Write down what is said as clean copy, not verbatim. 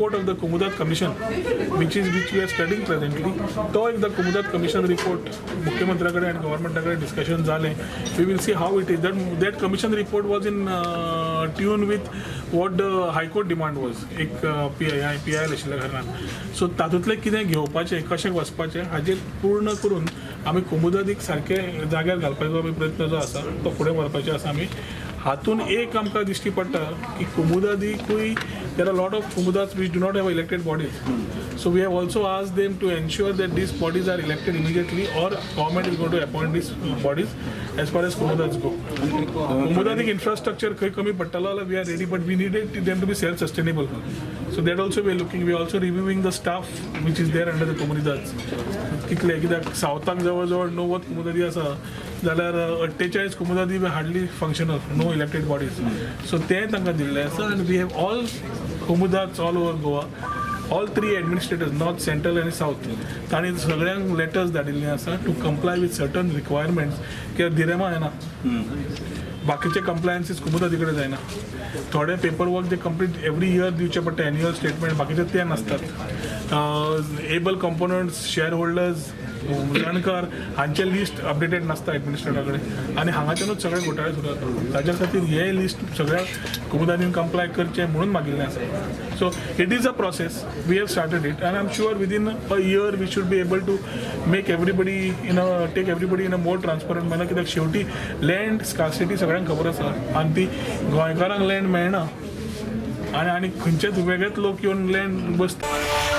report of the Comunidade commission which we are studying presently. तो एकदा कोमुदाद commission report मुख्यमंत्र्या कडेन आनी गव्हर्मेंटा कडेन डिस्कशन जालें, we will see how it is. That commission report was in tune with what the high court demand was, एक P I L आशिल्ल्या कारणान. So तातूंतलें कितें घेवपाचें, कशें वचपाचें हाजेर पूर्ण करून आमी कोमुदादीक सारकें जाग्यार घालपाचो आमी प्रयत्न जो आसा तो फुडें व्हरपाचें आसा. आमी हातून एक आमकां दिश्टी पडटा की कोमुदादीकूय there are lot of comunidades which do not have elected bodies. So we have also asked them to ensure that these bodies are elected immediately or government is going to appoint these bodies as far as comunidades go. कोमुदादीक infrastructure खंय कमी पडटलो जाल्यार we are ready, but we needed them to be self sustainable. So that also we are looking. We are also reviewing the staff which is there under the comunidades. कितले, कित्याक सावथाक जवळ जवळ 90 कोमुदादी आसा जाल्यार 48 कोमुदादी hardly functional, no elected bodies. So तें तांकां दिल्लें आसा. आनी we have all comunidades all over Goa, all three administrators, north, central आनी सावथ, तांणी सगळ्यांक लेटर्स धाडिल्ले आसा to comply with certain requirements. कित्याक डिरेमा येना, बाकीचे कंप्लायन्सीस कोमुदादी कडेन जायना, थोडे पेपर वर्क जे कंप्लीट एवरी इयर दिवचे पडटा, एन्युअल स्टेटमेंट, बाकीचे ते नासतात. एबल कंपोनंट्स, शेअर होल्डर्स, जाणकार हांचे लिस्ट अपडेटेड नासता एडमिनिस्ट्रेटरा कडेन आनी हांगाच्यानूच सगळे घोटाळे सुरू जाता. ताच्या खातीर हे लिस्ट सगळ्या कोमुदादीन कंप्लाय करचें म्हणून मागिल्लें आसा. So it is a process, we have started it and I am sure within a year we should be able to make everybody in a take everybody in a more transparent manner. कित्याक शेवटी land scarcity सगळ्यांक खबर आसा आनी ती गोंयकारांक land मेळना आनी आनी खंयचेच वेगळेच लोक येवन लँड बसता.